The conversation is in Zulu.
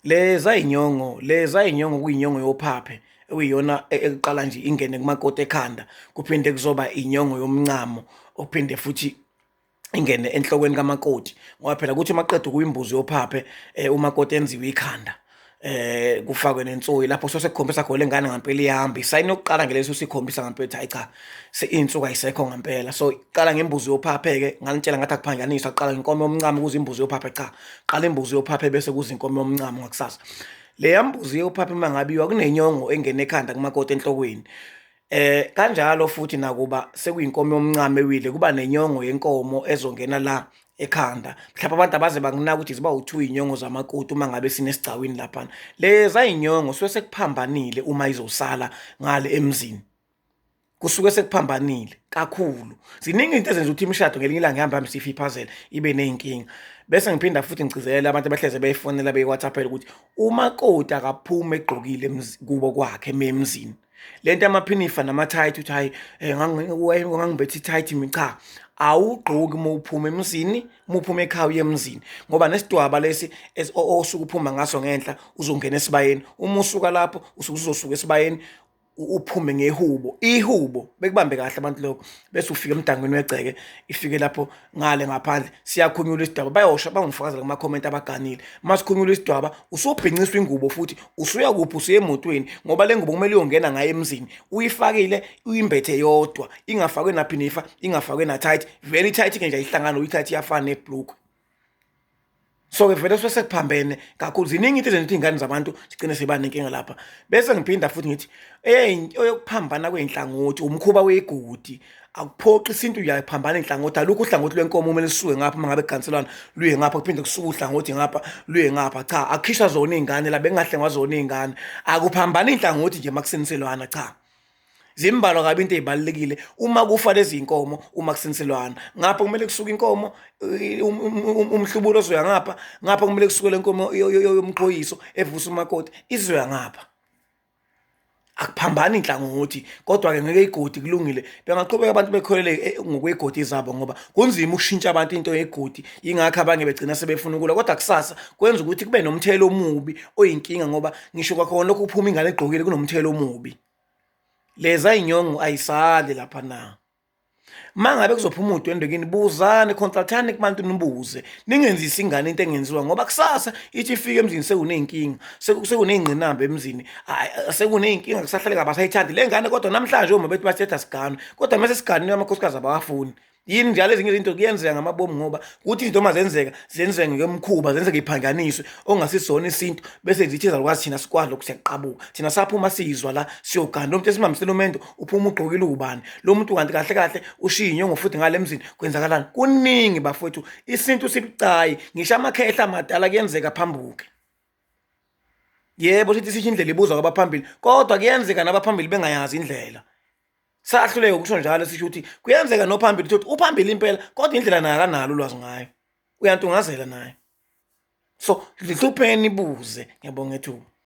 Leza inyongo, leza inyongo kuyinyongo yophaphe okuyiyona ekuqala nje ingene kumakoti ekhanda, kuphinde kuzoba inyongo yomncamo ophinde futhi ingene enhlokweni kamakoti, ngoba phela kuthi uma qeda ukuyimbuzi yophaphe umakoti enziwe ikhanda, kufakwe nensoyi lapho so sekukhombisa khona lengane ngampela ihamba isayini yokuqala ngeleso sikhombisa ngampela ukuthi hayi cha, iy'nsuku ayisekho ngampela. So qala ngembuzi yophaphe-ke, nganitshela ngathi akuphanjaniswa, qala ngenkomo yomncamo kuze imbuzi yophaphe, cha, qala imbuzi yophaphe bese kuze inkomo yomncamo ngakusasa. Leya mbuzi yophaphe uma ngabe iwa kunenyongo engena ekhanda kumakoti enhlokweni. Kanjalo futhi nakuba sekuyinkomo yomncamo ewile kuba nenyongo yenkomo ezongena la ekhanda. Mhlawumbe abantu abaze bakunaka ukuthi ziba u-two iy'nyongo zamakoti uma ngabe sinesigcawini laphana. Leza y'nyongo suke sekuphambanile uma izosala ngale emzini. Kusuke sekuphambanile kakhulu. Ziningi izinto ezenza ukuthi imishado ngelinye ilanga ihambe hambe isifiphazela ibe ney'nkinga. Bese ngiphinda futhi ngigcizelela abantu abahleze beyifonela beyi-WhatsApp-ela ukuthi umakoti akaphume egqokile kubo kwakhe emzini. Le nto yamaphinifa nama-tight ukuthi hhayi ngangibethe i-tight mina, cha, awugqoki uma uphuma emzini, uma uphuma ekhaya uye emzini, ngoba nesidwaba lesi osuke uphuma ngaso ngenhla uzongena esibayeni. Uma usuka lapho usuke uzosuka esibayeni uphume ngehubo, ihubo bekubambe kahle abantu lokho, bese ufika emdangweni wegceke, ifike lapho ngale ngaphandle siyakhunyula isidwaba, bayosha bangifakazela kuma-comment abaganile. Uma sikhunyula isidwaba usubhinciswa ingubo futhi usuya kuphi? Usuya emotweni, ngoba le ngubo kumele uyongena ngayo emzini uyifakile, uyimbethe yodwa, ingafakwe naphinifa, ingafakwe na-tight. Vele i-tight-ke nje ayihlangani, uyi-tight iyafana nebhlukwe. So-ke vele suke sekuphambene kakhulu, ziningi into ezenza ukuthi iy'ngane zabantu zigcine sey'ba nenkinga lapha. Bese ngiphinda futhi ngithi eyokuphambana kwey'nhlangothi umkhuba wegodi, akuphoqi isintu uyaphambana iy'nhlangothi, alukho uhlangothi lwenkomo kumele lusuke ngapha uma ngabe kuganselwana luye ngapha, kuphinde kusuke uhlangothi ngapha luye ngapha. Cha, akukhishwa zona iy'ngane la, bekungahlengwa zona iy'ngane, akuphambani iy'nhlangothi nje uma kusiniselwana, cha. Zimbalwa kabi into ey'balulekile uma kufa lezi nkomo uma kusinselwana. Ngapha kumele kusuke inkomo umhlubulo ozoya ngapha, ngapha kumele kusuke le nkomo yomqhoyiso evusa umakoti izoya ngapha. Akuphambani inhlangothi, kodwa-ke ngeke igodi kulungile, bengaqhubeka abantu bekholele ngokwegodi zabo, ngoba kunzima ukushintsha abantu into yegodi, yingakho abanye begcina sebefuna ukulwa. Kodwa kusasa kwenza ukuthi kube nomthelo omubi oyinkinga, ngoba ngisho kwakhona lokhu kuphuma ingane egqokile kunomthelo omubi. Leza inyongo ayisali lapha na. Uma ngabe kuzophuma udwendwe kini, buzani, consultani kubantu, nibuze, ningenzisi ingane into engenziwa, ngoba kusasa ithi ifike emzini sekuney'nkinga, sekuney'ngqinamba emzini, sekuney'nkinga, kusahlale kabasayithandi le ngane. Kodwa namhlanje oma bethi bathetha siganwe, kodwa mase siganiwe amakhosikazi abawafuni. Yini njalo ezinye izinto kuyenzeka ngamabomu, ngoba kuthi izinto uma zenzeka zenzeke ngemkhuba, zenzeke iphanjaniswe ongasisona isintu, bese zithi izalukwazi thina sikwazi lokhu, siyaqabuka thina saphuma siyizwa la siyogana lo muntu esimhambisela umendo, uphuma ugqokile ubani lo muntu, kanti kahle kahle ushiya inyongo futhi ngale emzini kwenzakalani? Kuningi bafowethu, isintu sibucayi, ngisho amakhehla amadala kuyenzeka phambuke. Yebo, sithi sisho indlela ibuzwa kwabaphambili, kodwa kuyenzeka nabaphambili bengayazi indlela. Sahluleka ukusho njalo, sisho ukuthi kuyenzeka nophambili uthi uphambili impela, kodwa indlela naye akanalo ulwazi ngayo, uyantungazela naye. So lihlupheni, ibuze. Ngiyabonga ethuba.